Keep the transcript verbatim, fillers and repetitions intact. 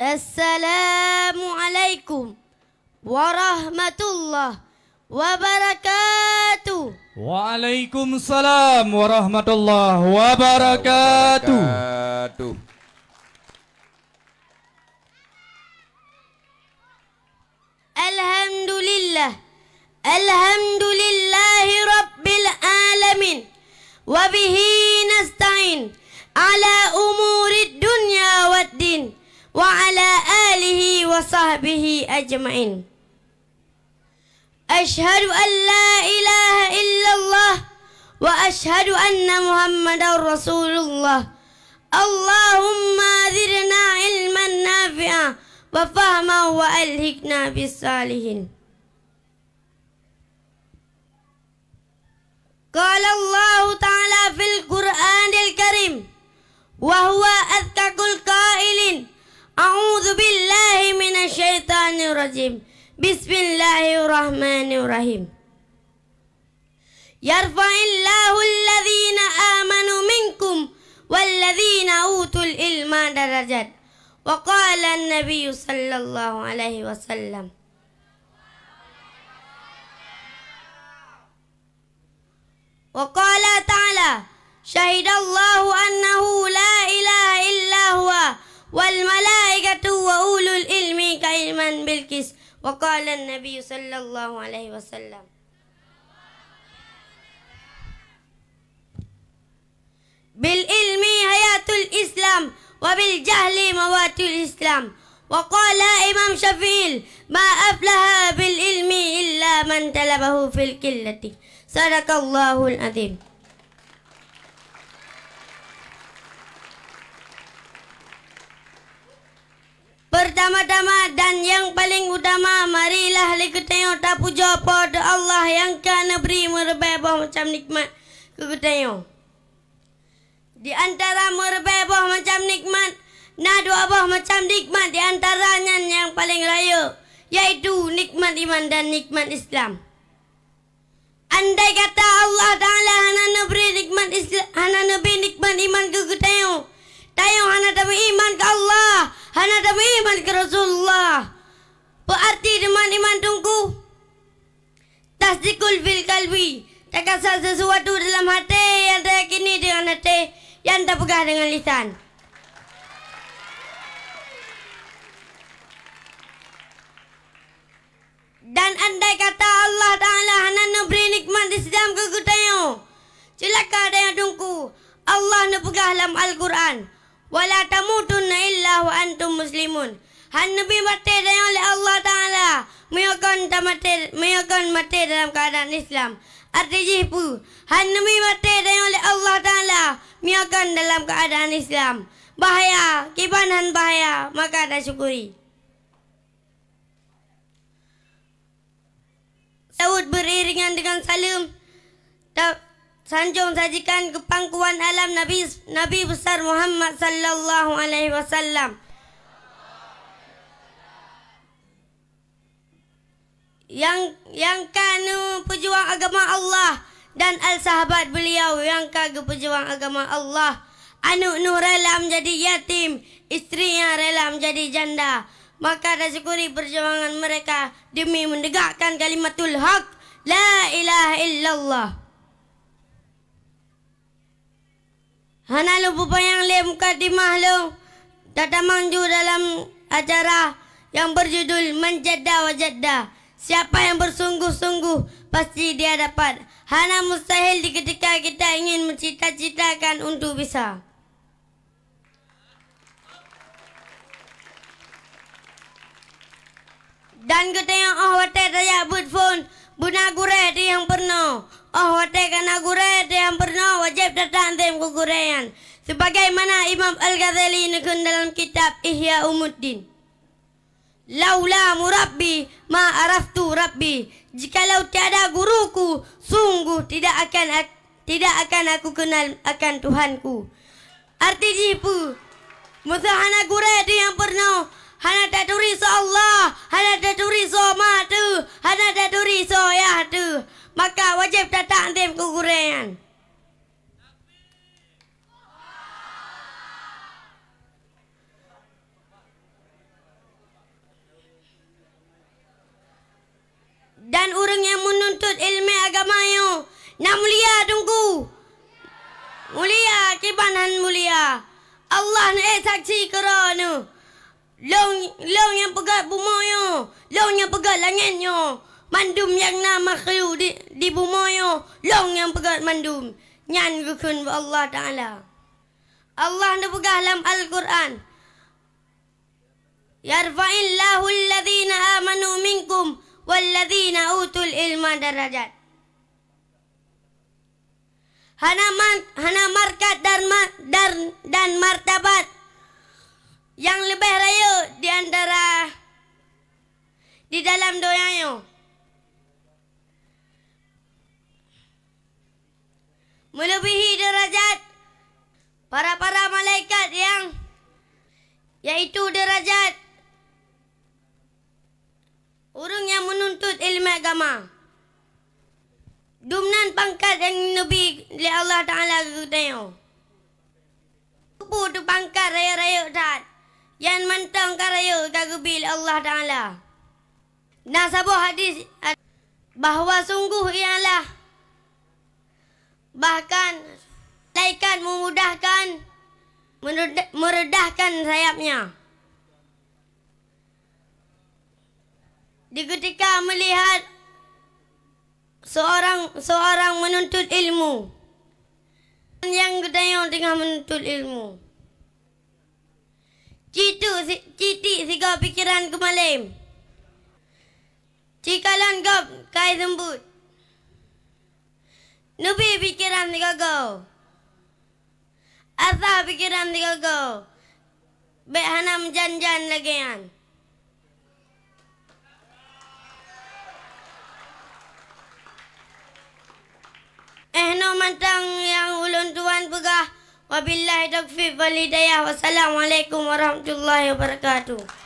Assalamualaikum warahmatullahi wabarakatuh. Waalaikumsalam warahmatullahi wabarakatuh. Wabarakatuh. Alhamdulillah. Alhamdulillahi rabbil alamin. Wa bihi nasta'in ala umurid dunya waddin. Wa ala alihi wa sahbihi ajmain. Asyhadu an la ilaha illallah wa asyhadu anna Muhammadar Rasulullah. Allahumma zidna ilman nafi'a wa fahma wa alhiqna bis salihin. Qala Allahu ta'ala fil Qur'anil Karim, wa huwa azkakul qailin, a'udzu billahi minasy syaithanir rajim. Bismillahirrahmanirrahim. Yarfa'illahu alladhina amanu minkum walladhina utul ilma darajat. Wa qala an-nabiyyu sallallahu alaihi wasallam. Wa qala ta'ala, syahidallahu annahu la ilaha illa huwa wal malaikatu wa ulul ilmi qaiman bil qis. Wa qala an-nabiyyu sallallahu alaihi wasallam. Bil ilmi hayatul Islam, wa bil jahli mawatul Islam. Wa qala Imam Syafi'i, ma aflaha bil ilmi illa man talabahu fil qillati. Sadaqallahul azim. Peurtama-tama dan nyang paleng utama, marilah lé geutanyoe tapujoe Po teu Allah nyang ka neubri meureubai boh macam nikmat keu geutanyoe. Di antara meureubai boh macam nikmat, na dua boh macam nikmat di antara nyan nyang paleng rayeuk, yaitu nikmat iman dan nikmat Islam. Andai kata Allah Ta'ala hana neubri nikmat Isla-, hana neubri nikmat iman keu geutanyoe, tanyoe hana tameuiman keu Allah, hana tameuiman keu Rasulullah. Peu arti teuma iman Teungku? Tasdikul fil qalbi, takasat sesuatu dalam até nyang tayakini deungon até, nyang tapeugah deungon lisan. Dan andai kata Allah Ta'ala hana neubri nikmat Islam keu geutanyoe, ceulaka tanyoe Teungku. Allah neupeugah lam Al-Qur'an, "Wa la tamutunna illa wa antum muslimun." Han neubri maté tanyoe lé Allah Ta'ala meunyoe kon tamaté, meunyoe kon maté dalam keuadaan Islam. Arti jih peue? Han neubri maté tanyoe lé Allah Ta'ala meunyoe kon dalam keuadaan Islam. Bahaya, kiban han bahaya, maka tasyukuri. Saut beuriringan deungon saleuem, ta-, sanjong sajikan keu pangkuan alam Nabi, Nabi Besar Muhammad sallallahu alaihi wasallam. Nyang, nyang ka neupeujuang agama Allah dan al-sahabat beliau nyang ka geupeujuang agama Allah. Aneuk Nuh rela menjadi yatim, istrinya rela menjadi janda. Maka tasyukuri perjuangan mereka demi menegakkan kalimatul haq, la ilaha illallah. Hana lôn peupanyang lé mukadimah lôn, tatamong ju dalam acara nyang beujudul Man Jadda Wajadda. Siapa yang bersungguh-sungguh, pasti dia dapat. Hana mustahil di ketika kita ingin mencita-citakan untuk bisa. Dan geutanyoe óh watée tajak beuet phon, beuna gurée teuh nyang peurunoe. Óh watée ka na gurée teuh nyang peurunoe, wajéb tatakzim keu gurée nyan. Sebagaimana Imam Al-Ghazali neukheun dalam kitab Ihya Umuddin, "Laula murabbi ma araftu Rabbi." Jikalau tiada guruku, sungguh tidak akan ak-, tidak akan aku kenal akan Tuhanku. Arti jih peue? Meuseu hana gurée teuh nyang peurunoe, hana taturi soe Allah, hana taturi soe ma teuh, hana taturi soe yah teuh, maka wajéb tatakzim keu gurée nyan. Na mulia Teungku. Mulia kiban han mulia. Allah na ék saksi keu droeneuh. Lôn, lôn nyang peugöt bumoe nyoe, lôn nyang peugöt langét nyoe, mandum nyang na makhluk di, di bumoe nyoe, lôn nyang peugöt mandum. Nyan geukheun bak Allah Taala. Allah neupeugah lam Al-Qur'an, "Yarfa'illahu alladhina amanu minkum walladhina utul ilma darajat." Hana man-, hana markat dan ma-, dan, dan martabat nyang leubeh rayeuk di antara di dalam donya nyoe. Meuleubèhi deurajat para-para malaikat nyang, yaitu deurajat ureuëng nyang meununtut iéleumé agama. Dum nan pangkat nyang neubi lé Allah Taala keu geutanyoe. Peue teuh pangkat rayeuk-rayeuk that, nyan mantong ka rayeuk ka geubi lé Allah Taala. Na saboh hadis bahwa sungguh ialah bahkan malaikat memudahkan, meredah-, meredahkan sayapnya di ketika melihat seorang, seorang menuntut ilmu. Nyang geutanyoe teungoh menuntut ilmu. Citu si-, citik sigoe pikeran keumalém. Cikalon gob kai seumbut. Neubi pikeran sigoe-goe. Asah pikeran sigoe-goe. Bék hana meujan-jan lagée nyan. Eh, nyoe mantong nyang ulôn tuan peugah. Wabillahi taufiq wal hidayah. Wassalamualaikum warahmatullahi wabarakatuh.